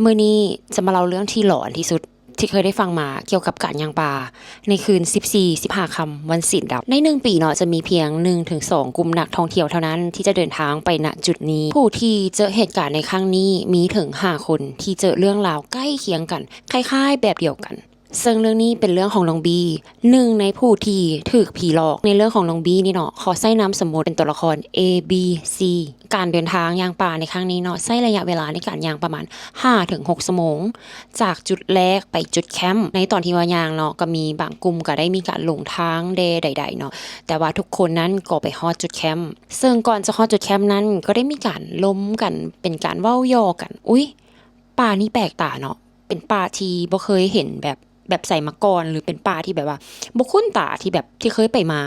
ມື້ນີ້ຈະມາເລົ່າເລື່ອງທີ່ຫຼອນທີ່ສຸດທີ່ເຄີຍໄດ້ຟັງມາກ່ຽວກັບການຍ່າງປ່າໃນຄືນສິບສີ່ ສິບຫ້າຄ່ຳວັນສິນດຳ. ໃນໜຶ່ງປີເນາະ ຈະມີພຽງໜຶ່ງເຖິງສອງກຸ່ມນັກທ່ອງທ່ຽວເທົ່ານັ້ນທີ່ຈະເດີນທາງໄປ ນະ ຈຸດນີ້. ຜູ້ທີ່ເຈິເຫດການໃນຄັ້ງນີ້ມີເຖິງຫ້າຄົນທີ່ເຈິເລື່ອງລາວໃກ້ຄຽງກັນ ຄ້າຍໆແບບດຽວກັນ. ເຊິ່ງເລື່ອງນີ້ເປັນເລື່ອງຂອງນ້ອງບີ ໜຶ່ງໃນຜູ້ທີ່ຖືກຜີຫຼອກ. ໃນເລື່ອງຂອງນ້ອງບີນີ້ເນາະ ຂໍໃຊ້ນາມສົມມຸດເປັນຕົວລະຄອນ A B C. ການເດີນທາງຍ່າງປ່າໃນຄັ້ງນີ້ເນາະ ໃຊ້ໄລຍະເວລາໃນການຍ່າງປະມານຫ້າເຖິງຫົກຊົ່ວໂມງ ຈາກຈຸດແລກໄປຈຸດແຄມ. ໃນຕອນທີ່ວ່າຍ່າງເນາະ ກໍມີບາງກຸ່ມກໍໄດ້ມີການຫຼົງທາງແດ່ໃດໆເນາະ ແຕ່ວ່າທຸກຄົນນັ້ນກໍໄປຮອດຈຸດແຄມ. ເຊິ່ງກ່ອນຈະຮອດຈຸດແຄມນັ້ນ ກໍໄດ້ມີການລົມກັນ ເປັນການເວົ້າຫຍອກກັນ. ອຸ້ຍ ປ່ານີ້ແປກຕາເນາະ ເປັນປ່າທີ່ບໍ່ເຄີຍເຫັນແບບ ແບບໃສມາກ່ອນ ຫຼື ເປັນປ່າທີ່ແບບວ່າບໍ່ຄຸ້ນຕາ ທີ່ແບບທີ່ເຄີຍໄປມາ.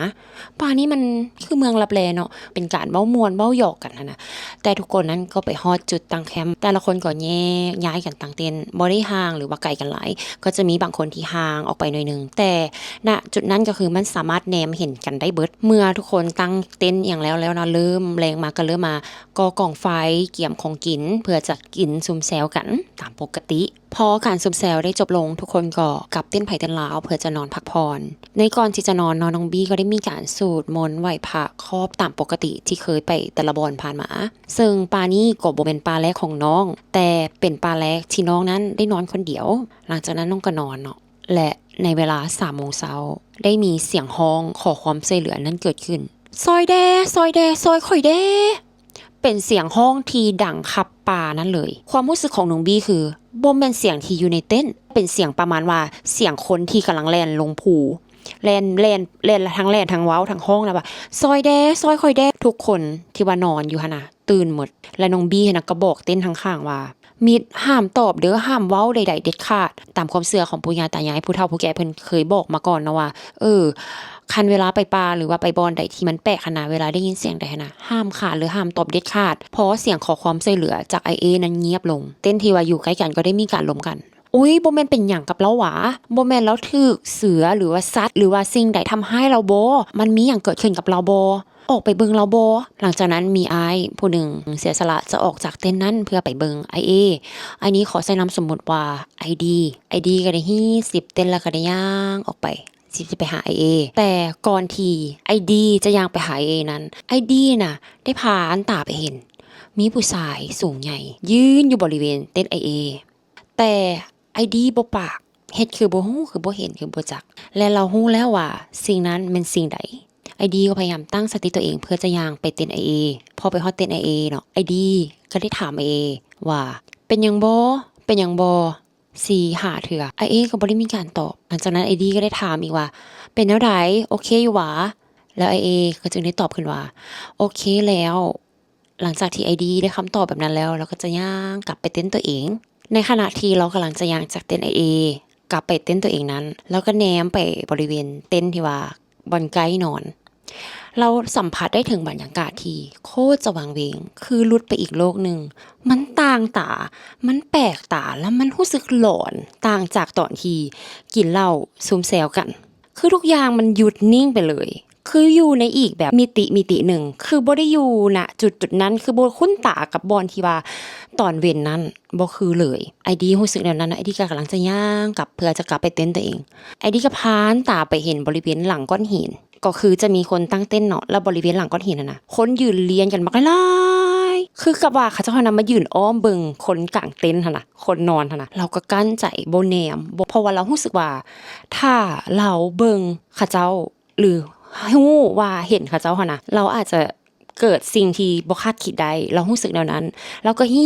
ປ່ານີ້ມັນຄືເມືອງລັບແລເນາະ. ເປັນການເວົ້າມ່ວນເວົ້າຫຍອກກັນຫັ້ນນະ. ແຕ່ທຸກຄົນນັ້ນກໍໄປຮອດຈຸດຕັ້ງແຄມ ແຕ່ລະຄົນກໍແຍກຍ້າຍກັນຕັ້ງເຕັນ ບໍ່ໄດ້ຫ່າງ ຫຼືວ່າໄກກັນຫຼາຍ. ກໍຈະມີບາງຄົນທີ່ຫ່າງອອກໄປໜ້ອຍໜຶ່ງ ແຕ່ ນະ ຈຸດນັ້ນກໍຄືມັນສາມາດແນມເຫັນກັນໄດ້ເບິດ. ເມື່ອທຸກຄົນຕັ້ງເຕັນອີ່ຫຍັງແລ້ວແລ້ວເນາະ ເລີ່ມແລງມາກໍເລີ່ມມາກໍ່ກອງໄຟ ກຽມຂອງກິນ ເພື່ອຈະກິນຊຸມແຊວກັນຕາມປົກກະຕິ. ພໍການຊຸມແຊວໄດ້ຈົບລົງ ທຸກຄົນກໍກັບເຕັນໃຜເຕັນລາວ ເພື່ອຈະນອນພັກຜ່ອນ. ໃນກ່ອນທີ່ຈະນອນເນາະ ນ້ອງບີກໍໄດ້ມີການສູດມົນໄຫວ້ພະຄອບຕາມປົກກະຕິທີ່ເຄີຍໄປແຕ່ລະບ່ອນຜ່ານມາ. ເຊິ່ງປ່ານີ້ກໍບໍ່ແມ່ນປ່າແລກຂອງນ້ອງ ແຕ່ເປັນປ່າແລກທີ່ນ້ອງນັ້ນໄດ້ນອນຄົນດຽວ. ຫຼັງຈາກນັ້ນນ້ອງກໍນອນເນາະ ແລະ ໃນເວລາສາມໂມງເຊົ້າ ໄດ້ມີສຽງຮ້ອງຂໍຄວາມຊ່ວຍເຫຼືອນັ້ນເກີດຂຶ້ນ. ຊ່ອຍແດ່ ຊ່ອຍແດ່ ຊ່ອຍຂ້ອຍແດ່. ເປັນສຽງຮ້ອງທີ່ດັງຄັບປ່ານັ້ນເລີຍ. ຄວາມຮູ້ສຶກຂອງນ້ອງບີຄື ບໍ່ແມ່ນສຽງທີ່ຢູ່ໃນເຕັນ ເປັນສຽງປະມານວ່າສຽງຄົນທີ່ກຳລັງແລ່ນລົງພູ ແລ່ນ ແລ່ນ ແລ່ນ ທັງແລ່ນ ທັງເວົ້າ ທັງຮ້ອງນະວ່າ ຊ່ອຍແດ່ ຊ່ອຍຂ້ອຍແດ່. ທຸກຄົນທີ່ວ່ານອນຢູ່ຫັ້ນນະ ຕື່ນໝົດ ແລະ ນ້ອງບີຫັ້ນນະກໍບອກເຕັນຂ້າງໆວ່າ ມິດ ຫ້າມຕອບເດີ້ ຫ້າມເວົ້າໃດໆເດັດຂາດ. ຕາມຄວາມເຊື່ອຂອງປູ່ຍ່າຕາຍາຍ ຜູ້ເຖົ້າຜູ້ແກ່ເພິ່ນເຄີຍບອກມາກ່ອນເນາະວ່າ ເອີ ຄັນເວລາໄປປ່າ ຫຼືວ່າໄປບ່ອນໃດທີ່ມັນແປກຫັ້ນນະ ເວລາໄດ້ຍິນສຽງໃດຫັ້ນນະ ຫ້າມຂານ ຫຼື ຫ້າມຕອບເດັດຂາດ. ພໍສຽງຂໍຄວາມຊ່ວຍເຫຼືອຈາກອ້າຍເອນັ້ນງຽບລົງ ເຕັນທີ່ວ່າຢູ່ໃກ້ກັນກໍໄດ້ມີການລົມກັນ. ອຸ້ຍ ບໍ່ແມ່ນເປັນຫຍັງກັບລາວຫວາ? ບໍ່ແມ່ນລາວຖືກເສືອ ຫຼືວ່າສັດ ຫຼືວ່າສິ່ງໃດທຳຮ້າຍລາວບໍ? ມັນມີຫຍັງເກີດຂຶ້ນກັບລາວບໍ? ອອກໄປເບິ່ງລາວບໍ? ຫຼັງຈາກນັ້ນມີອ້າຍຜູ້ໜຶ່ງເສຍສະຫຼະຈະອອກຈາກເຕັນນັ້ນເພື່ອໄປເບິ່ງອ້າຍເອ. ອ້າຍນີ້ຂໍໃຊ້ນາມສົມມຸດວ່າອ້າຍດີ. ອ້າຍດີກໍໄດ້ຮີບຊິບເຕັນ ແລ້ວກໍໄດ້ຍ່າງອອກໄປ ຊິ ຊິໄປຫາອ້າຍເອ. ແຕ່ກ່ອນທີ່ອ້າຍດີຈະຍ່າງໄປຫາອ້າຍເອນັ້ນ ອ້າຍດີນະ ໄດ້ຜ່ານຕາໄປເຫັນ ມີຜູ້ຊາຍສູງໃຫຍ່ຢືນຢູ່ບໍລິເວນເຕັນອ້າຍເອ. ແຕ່ອ້າຍດີບໍ່ປາກ ເຮັດຄືບໍ່ຮູ້ ຄືບໍ່ເຫັນ ຄືບໍ່ຈັກ ແລະ ລາວຮູ້ແລ້ວວ່າສິ່ງນັ້ນແມ່ນສິ່ງໃດ. ອ້າຍດີກໍພະຍາຍາມຕັ້ງສະຕິຕົວເອງເພື່ອຈະຍ່າງໄປເຕັນອ້າຍເອ. ພໍໄປຮອດເຕັນອ້າຍເອເນາະ ອ້າຍດີກໍໄດ້ຖາມອ້າຍເອວ່າ ເປັນຫຍັງບໍ? ເປັນຫຍັງບໍ? ສີ່ຫ້າເທື່ອ ອ້າຍເອກໍບໍ່ໄດ້ມີການຕອບ. ຫຼັງຈາກນັ້ນອ້າຍດີກໍໄດ້ຖາມອີກວ່າ ເປັນແນວໃດ? ໂອເຄຢູ່ຫວາ? ແລ້ວອ້າຍເອກໍຈຶ່ງໄດ້ຕອບຂຶ້ນວ່າ ໂອເຄແລ້ວ. ຫຼັງຈາກທີ່ອ້າຍດີໄດ້ຄຳຕອບແບບນັ້ນແລ້ວ ລາວກໍຈະຍ່າງກັບໄປເຕັນຕົວເອງ. ໃນຂະນະທີ່ລາວກຳລັງຈະຍ່າງຈາກເຕັນອ້າຍເອກັບໄປເຕັນຕົວເອງນັ້ນ ລາວກໍແນມໄປບໍລິເວນເຕັນທີ່ວ່າບ່ອນໃກ້ນອນ. ລາວສຳຜັດໄດ້ເຖິງບັນຍາກາດທີ່ໂຄດຈະວັງເວງ ຄືຫຼຸດໄປອີກໂລກໜຶ່ງ. ມັນຕ່າງຕາ ມັນແປກຕາ ແລະ ມັນຮູ້ສຶກຫຼອນ ຕ່າງຈາກຕອນທີ່ກິນເຫຼົ້າຊຸມແຊວກັນ. ຄືທຸກຢ່າງມັນຢຸດນິ່ງໄປເລີຍ ຄືຢູ່ໃນອີກແບບມິຕິ ມິຕິໜຶ່ງ ຄືບໍ່ໄດ້ຢູ່ນະຈຸດຈຸດນັ້ນ ຄືບໍ່ຄຸ້ນຕາກັບບ່ອນທີ່ວ່າຕອນເວັນນັ້ນ ບໍ່ຄືເລີຍ. ອ້າຍດີຮູ້ສຶກແນວນັ້ນນະ ອ້າຍດີກໍກຳລັງຈະຍ່າງກັບ ເພື່ອຈະກັບໄປເຕັນຕົວເອງ. ອ້າຍດີກໍຜ່ານຕາໄປເຫັນບໍລິເວນຫຼັງກ້ອນຫີນ ກໍຄືຈະມີຄົນຕັ້ງເຕັນເນາະ ແລ້ວບໍລິເວນຫຼັງກ້ອນຫີນຫັ້ນນະ ຄົນຢືນລຽນກັນບັກຫຼາຍໆ ຄືກັບວ່າເຂົາເຈົ້າຫັ້ນນະມາຢືນອ້ອມເບິ່ງຄົນກາງເຕັນຫັ້ນນະ ຄົນນອນຫັ້ນນະ. ລາວກໍກັ້ນໃຈບໍ່ແນມ ບໍ່ ເພາະວ່າລາວຮູ້ສຶກວ່າ ຖ້າລາວເບິ່ງເຂົາເຈົ້າ ຫຼື ຮູ້ວ່າເຫັນເຂົາເຈົ້າຫັ້ນນະ ລາວອາດຈະເກີດສິ່ງທີ່ບໍ່ຄາດຄິດໄດ້. ລາວຮູ້ສຶກແນວນັ້ນ ລາວກໍຮ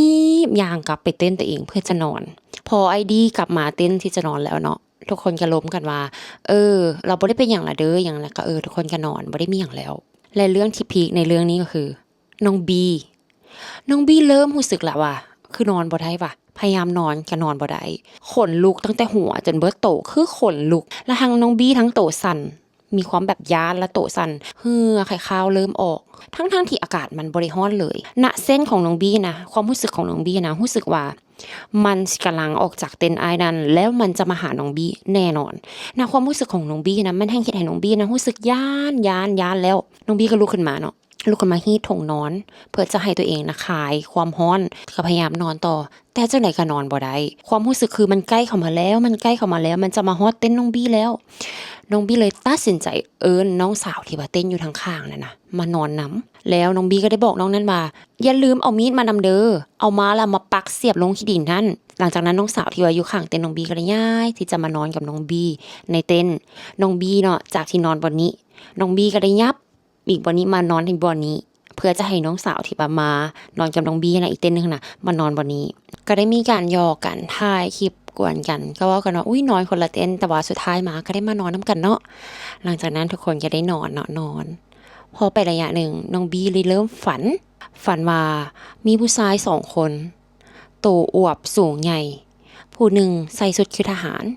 ີບຍ່າງກັບໄປເຕັນຕົວເອງເພື່ອຈະນອນ. ພໍອ້າຍດີກັບມາເຕັນທີ່ຈະນອນແລ້ວເນາະ ທຸກຄົນກໍລົມກັນວ່າ ເອີ ລາວບໍ່ໄດ້ເປັນຫຍັງລະເດີ ຫຍັງ ແລ້ວກໍ ເອີ ທຸກຄົນກໍນອນ ບໍ່ໄດ້ມີຫຍັງແລ້ວ. ແລະ ເລື່ອງທີ່ພີກໃນເລື່ອງນີ້ກໍຄື ນ້ອງບີ ນ້ອງບີເລີ່ມຮູ້ສຶກແລ້ວວ່າ ຄືນອນບໍ່ໄດ້ວ່າ ພະຍາຍາມນອນກໍນອນບໍ່ໄດ້ ຂົນລຸກຕັ້ງແຕ່ຫົວຈົນເບິດໂຕ ຄືຂົນລຸກ ແລະ ທັງນ້ອງບີທັງໂຕສັ່ນ ມີຄວາມແບບຢ້ານ ແລະ ໂຕສັ່ນ ເຫື່ອໄຄຄາວເລີ່ມອອກ ທັງໆທີ່ອາກາດມັນບໍ່ໄດ້ຮ້ອນເລີຍ. ນະເຊັນຂອງນ້ອງບີນະ ຄວາມຮູ້ສຶກຂອງນ້ອງບີນະ ຮູ້ສຶກວ່າມັນຊິກຳລັງອອກຈາກເຕັນອ້າຍນັ້ນ ແລ້ວມັນຈະມາຫານ້ອງບີແນ່ນອນ. ນະຄວາມຮູ້ສຶກຂອງນ້ອງບີນະ ມັນແຮ່ງເຮັດໃຫ້ນ້ອງບີນະຮູ້ສຶກຢ້ານ ຢ້ານ ຢ້ານແລ້ວ. ນ້ອງບີກໍລຸກຂຶ້ນມາເນາະ ລຸກຂຶ້ນມາຮີດຖົງນອນ ເພື່ອຈະໃຫ້ຕົວເອງນະຄາຍຄວາມຮ້ອນ ກໍພະຍາຍາມນອນຕໍ່ ແຕ່ຈັ່ງໃດກໍນອນບໍ່ໄດ້. ຄວາມຮູ້ສຶກຄືມັນໃກ້ເຂົ້າມາແລ້ວ ມັນໃກ້ເຂົ້າມາແລ້ວ ມັນຈະມາຮອດເຕັນນ້ອງບີ້ແລ້ວ. ນ້ອງບີ້ເລີຍຕັດສິນໃຈເອີ້ນນ້ອງສາວທີ່ວ່າເຕັ້ນຢູ່ທາງຂ້າງນັ້ນນະ ມານອນນຳ. ແລ້ວນ້ອງບີ້ກໍໄດ້ບອກນ້ອງນັ້ນວ່າ ຢ່າລືມເອົາມີດມານຳເດີ ເອົາມາແລ້ວມາປັກສຽບລົງຂີ້ດິນຫັ້ນ. ຫຼັງຈາກນັ້ນນ້ອງສາວທີ່ວ່າຢູ່ຂ້າງເຕັນນ້ອງບີ້ກໍໄດ້ຍ້າຍທີ່ຈະມານອນກັບນ້ອງບີ້ໃນເຕັນນ້ອງບີ້ເນາະ. ຈາກທີ່ນອນບ່ອນນີ້ ນ້ອງບີ້ກໍໄດ້ຫຍັບ ອີກບ່ອນນີ້ ມານອນທີ່ບ່ອນນີ້ ເພື່ອຈະໃຫ້ນ້ອງສາວທີ່ວ່າມານອນກັບນ້ອງບີ້ນະ ອີກເຕັນໜຶ່ງນະ ມານອນບ່ອນນີ້. ກໍໄດ້ມີການຫຍອກກັນ ຖ່າຍຄລິບກວນກັນ ກໍເວົ້າກັນວ່າ ອຸ້ຍ ນອນຄົນລະເຕັນ ແຕ່ວ່າສຸດທ້າຍມາກໍໄດ້ມານອນນຳກັນເນາະ. ຫຼັງຈາກນັ້ນທຸກຄົນກໍໄດ້ນອນເນາະ ນອນ. ພໍໄປໄລຍະໜຶ່ງ ນ້ອງບີ້ເລີຍເລີ່ມຝັນ ຝັນວ່າມີຜູ້ຊາຍສອງຄົນ ໂຕອວບສູງໃຫຍ່ ຜູ້ໜຶ່ງໃສ່ຊຸດຄືທະຫານ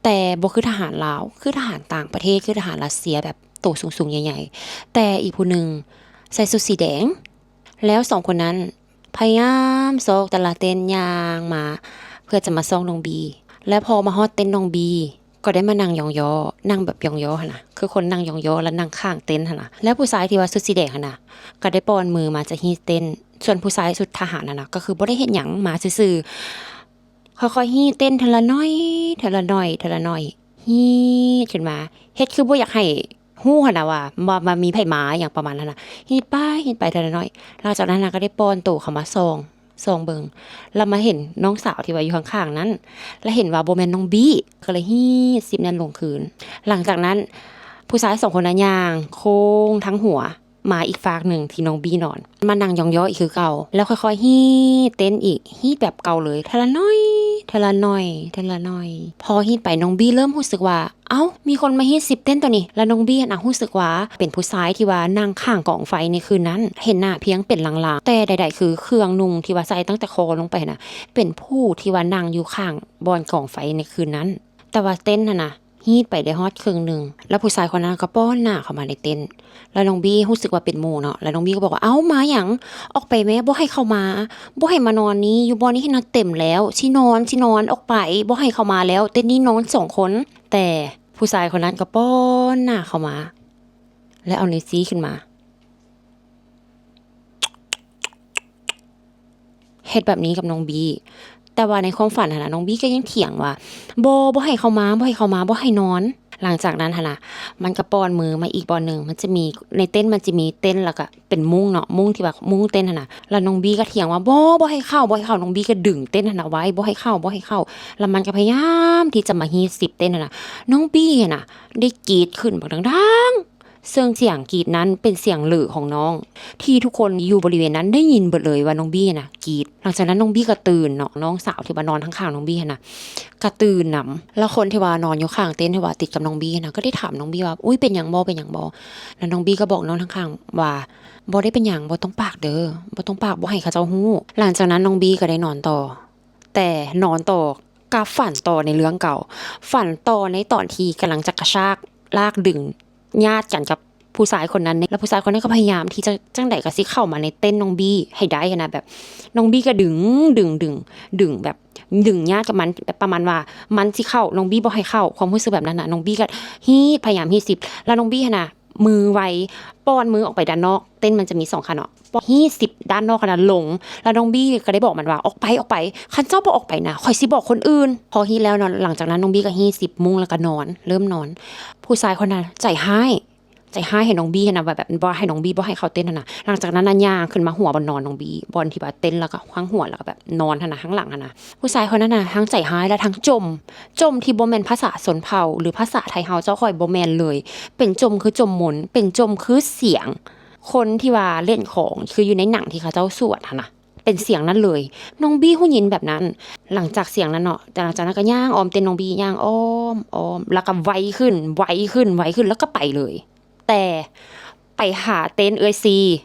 ແຕ່ບໍ່ຄືທະຫານລາວ ຄືທະຫານຕ່າງປະເທດ ຄືທະຫານຣັດເຊຍ ແບບໂຕສູງໆໃຫຍ່ໆ ແຕ່ອີກຜູ້ໜຶ່ງໃສ່ຊຸດສີແດງ. ແລ້ວສອງຄົນນັ້ນພະຍາຍາມຊອກແຕ່ລະເຕັນ ຍ່າງມາເພື່ອຈະມາຊອກນ້ອງບີ້ ແລະ ພໍມາຮອດເຕັນນ້ອງບີ້ ກໍໄດ້ມານັ່ງຢອງຍໍ ນັ່ງແບບຢອງຍໍຫັ້ນນະ ຄືຄົນນັ່ງຢອງຍໍ ແລ້ວນັ່ງຂ້າງເຕັນຫັ້ນນະ. ແລ້ວຜູ້ຊາຍທີ່ວ່າຊຸດສີແດງຫັ້ນນະ ກໍໄດ້ປ້ອນມືມາຈະຮີດເຕັນ ສ່ວນຜູ້ຊາຍຊຸດທະຫານຫັ້ນນະ ກໍຄືບໍ່ໄດ້ເຮັດຫຍັງ ມາຊື່ໆ ຄ່ອຍໆຮີດເຕັນເທື່ອລະໜ້ອຍ ເທື່ອລະໜ້ອຍ ເທື່ອລະໜ້ອຍ ຮີດຂຶ້ນມາ ເຮັດຄືບໍ່ຢາກໃຫ້ຮູ້ຫັ້ນນະວ່າ ວ່າ ວ່າມີໃຜມາ ຫຍັງປະມານນັ້ນນະ ຮີດໄປ ຮີດໄປເທື່ອລະໜ້ອຍ. ຫຼັງຈາກນັ້ນນະ ກໍໄດ້ປ້ອນໂຕເຂົ້າມາສ່ອງ ສ່ອງເບິ່ງ ລະມາເຫັນນ້ອງສາວທີ່ວ່າຢູ່ຂ້າງໆນັ້ນ ລະເຫັນວ່າບໍ່ແມ່ນນ້ອງບີ້ ກໍເລີຍຮີດສິບນັ້ນລົງຄືນ. ຫຼັງຈາກນັ້ນ ຜູ້ຊາຍສອງຄົນນັ້ນຍ່າງໂຄ້ງທັງຫົວມາອີກຟາກໜຶ່ງທີ່ນ້ອງບີ້ນອນ ມານັ່ງຢອງຍໍອີກຄືເກົ່າ ແລ້ວຄ່ອຍໆຮີດເຕັ້ນອີກ ຮີດແບບເກົ່າເລີຍ ເທື່ອລະໜ້ອຍ ເທື່ອລະໜ້ອຍ ເທື່ອລະໜ້ອຍ. ພໍຮີດໄປນ້ອງບີ້ເລີ່ມຮູ້ສຶກວ່າ ເອົ້າ ມີຄົນມາຮີດສິບເຕັ້ນໂຕນີ້ ລະນ້ອງບີ້ຫັ້ນນະຮູ້ສຶກວ່າເປັນຜູ້ຊາຍທີ່ວ່ານັ່ງຂ້າງກອງໄຟໃນຄືນນັ້ນ ເຫັນໜ້າພຽງເປັນລາງໆ ແຕ່ໃດໆຄືເຄື່ອງນຸ່ງທີ່ວ່າໃສ່ຕັ້ງແຕ່ຄໍລົງໄປຫັ້ນນະ ເປັນຜູ້ທີ່ວ່ານັ່ງຢູ່ຂ້າງບ່ອນກອງໄຟໃນຄືນນັ້ນ. ແຕ່ວ່າເຕັ້ນຫັ້ນນະ ຮີດໄປໄດ້ຮອດເຄິ່ງໜຶ່ງ ແລ້ວຜູ້ຊາຍຄົນນັ້ນກໍປ້ອນໜ້າເຂົ້າມາໃນເຕັນ ແລ້ວນ້ອງບີ້ຮູ້ສຶກວ່າເປັນໝູ່ເນາະ ແລ້ວນ້ອງບີ້ກໍບອກວ່າ ເອົ້າ ມາຫຍັງ? ອອກໄປແມ້ ບໍ່ໃຫ້ເຂົ້າມາ ບໍ່ໃຫ້ມານອນນີ້ ຢູ່ບ່ອນນີ້ຫັ້ນນະເຕັມແລ້ວ ຊິນອນ ຊິນອນ ອອກໄປ ບໍ່ໃຫ້ເຂົ້າມາແລ້ວ ເຕັນນີ້ນອນສອງຄົນ. ແຕ່ຜູ້ຊາຍຄົນນັ້ນກໍປ້ອນໜ້າເຂົ້າມາ ແລ້ວເອົານິ້ວຊີ້ຂຶ້ນມາ ເຮັດແບບນີ້ກັບນ້ອງບີ້ ແຕ່ວ່າໃນຄວາມຝັນຫັ້ນນະ ນ້ອງບີ້ກໍຍັງຖຽງວ່າ ບໍ່ ບໍ່ໃຫ້ເຂົ້າມາ ບໍ່ໃຫ້ເຂົ້າມາ ບໍ່ໃຫ້ນອນ. ຫຼັງຈາກນັ້ນຫັ້ນນະ ມັນກໍປ້ອນມືມາອີກບ່ອນໜຶ່ງ ມັນຈະມີ ໃນເຕັນມັນຈະມີເຕັນ ແລ້ວກໍເປັນມຸ້ງເນາະ ມຸ້ງທີ່ວ່າມຸ້ງເຕັນຫັ້ນນະ ແລ້ວນ້ອງບີ້ກໍຖຽງວ່າ ບໍ່ ບໍ່ໃຫ້ເຂົ້າ ບໍ່ໃຫ້ເຂົ້າ ນ້ອງບີ້ກໍດຶງເຕັນຫັ້ນນະໄວ້ ບໍ່ໃຫ້ເຂົ້າ ບໍ່ໃຫ້ເຂົ້າ ແລ້ວມັນກໍພະຍາຍາມທີ່ຈະມາຮີດສິບເຕັນຫັ້ນນະ ນ້ອງບີ້ຫັ້ນນະໄດ້ກຣີດຂຶ້ນບັກດັງໆ ເຊິ່ງສຽງກຣີດນັ້ນເປັນສຽງເຫຼີຂອງນ້ອງ ທີ່ທຸກຄົນຢູ່ບໍລິເວນນັ້ນໄດ້ຍິນເບິດເລີຍວ່ານ້ອງບີ້ນະກຣີດ. ຫຼັງຈາກນັ້ນນ້ອງບີ້ກໍຕື່ນເນາະ ນ້ອງສາວທີ່ວ່ານອນຂ້າງໆນ້ອງບີ້ຫັ້ນນະກໍຕື່ນນຳ ແລ້ວຄົນທີ່ວ່ານອນຢູ່ຂ້າງເຕັນທີ່ວ່າຕິດກັບນ້ອງບີ້ຫັ້ນນະ ກໍໄດ້ຖາມນ້ອງບີ້ວ່າ ອຸ້ຍ ເປັນຫຍັງບໍ່ ເປັນຫຍັງບໍ່? ແລ້ວນ້ອງບີ້ກໍບອກນ້ອງຂ້າງໆວ່າ ບໍ່ໄດ້ເປັນຫຍັງ ບໍ່ຕ້ອງປາກເດີ ບໍ່ຕ້ອງປາກ ບໍ່ໃຫ້ເຂົາເຈົ້າຮູ້. ຫຼັງຈາກນັ້ນນ້ອງບີ້ກໍໄດ້ນອນຕໍ່ ແຕ່ນອນຕໍ່ ກັບຝັນຕໍ່ໃນເລື່ອງເກົ່າ ຝັນຕໍ່ໃນຕອນທີ່ກຳລັງຈະກະຊາກລາກດຶງຍາດກັນກັບຜູ້ຊາຍຄົນນັ້ນ ແລ້ວຜູ້ຊາຍຄົນນັ້ນກໍພະຍາຍາມທີ່ຈະຈັ່ງໃດກໍຊິເຂົ້າມາໃນເຕັນນ້ອງບີ້ໃຫ້ໄດ້ຫັ້ນນະ ແບບນ້ອງບີ້ກໍດຶງ ດຶງ ດຶງ ດຶງ ແບບດຶງຍາດກັບມັນ ແບບປະມານວ່າມັນຊິເຂົ້າ ນ້ອງບີ້ບໍ່ໃຫ້ເຂົ້າ ຄວາມຮູ້ສຶກແບບນັ້ນນະ ນ້ອງບີ້ກໍຮີດ ພະຍາຍາມຮີດສິບ ແລ້ວນ້ອງບີ້ຫັ້ນນະ ມືໄວ ປ້ອນມືອອກໄປດ້ານນອກ ເຕັນມັນຈະມີສອງຂາເນາະ ປ້ອນ ຮີດສິບດ້ານນອກຫັ້ນນະລົງ ແລ້ວນ້ອງບີ້ກໍໄດ້ບອກມັນວ່າ ອອກໄປ ອອກໄປ ຄັນເຈົ້າບໍ່ອອກໄປນະ ຂ້ອຍຊິບອກຄົນອື່ນ. ພໍຮີດແລ້ວເນາະ ຫຼັງຈາກນັ້ນນ້ອງບີ້ກໍຮີດສິບມຸ້ງ ແລ້ວກໍນອນ ເລີ່ມນອນ. ຜູ້ຊາຍຄົນນັ້ນໃຈຮ້າຍ ໃຈຮ້າຍໃຫ້ນ້ອງບີ້ຫັ້ນນະ ວ່າແບບບໍ່ໃຫ້ນ້ອງບີ້ບໍ່ໃຫ້ເຂົ້າເຕັນຫັ້ນນະ. ຫຼັງຈາກນັ້ນນະ ຍ່າງຂຶ້ນມາຫົວບ່ອນນອນນ້ອງບີ້ ບ່ອນທີ່ວ່າເຕັນ ແລ້ວກໍທາງຫົວ ແລ້ວກໍແບບນອນຫັ້ນນະ ທາງຫຼັງຫັ້ນນະ. ຜູ້ຊາຍຄົນນັ້ນນະ ທັງໃຈຮ້າຍ ແລະ ທັງຈົ່ມ ຈົ່ມທີ່ບໍ່ແມ່ນພາສາຊົນເຜົ່າ ຫຼື ພາສາໄທເຮົາເຈົ້າຂ້ອຍບໍ່ແມ່ນເລີຍ ເປັນຈົ່ມຄືຈົ່ມມົນ ເປັນຈົ່ມຄືສຽງຄົນທີ່ວ່າຫຼິ້ນຂອງ ຄືຢູ່ໃນໜັງທີ່ເຂົາເຈົ້າສວດຫັ້ນນະ ເປັນສຽງນັ້ນເລີຍ. ນ້ອງບີ້ຮູ້ຍິນແບບນັ້ນ ຫຼັງຈາກສຽງນັ້ນເນາະ ແຕ່ຫຼັງຈາກນັ້ນກໍຍ່າງອ້ອມເຕັນນ້ອງບີ້ ຍ່າງອ້ອມ ອ້ອມ ແລ້ວກໍໄວຂຶ້ນ ໄວຂຶ້ນ ໄວຂຶ້ນ ແລ້ວກໍໄປເລີຍ. ແຕ່ໄປຫາເຕັນເອື້ອຍຊີ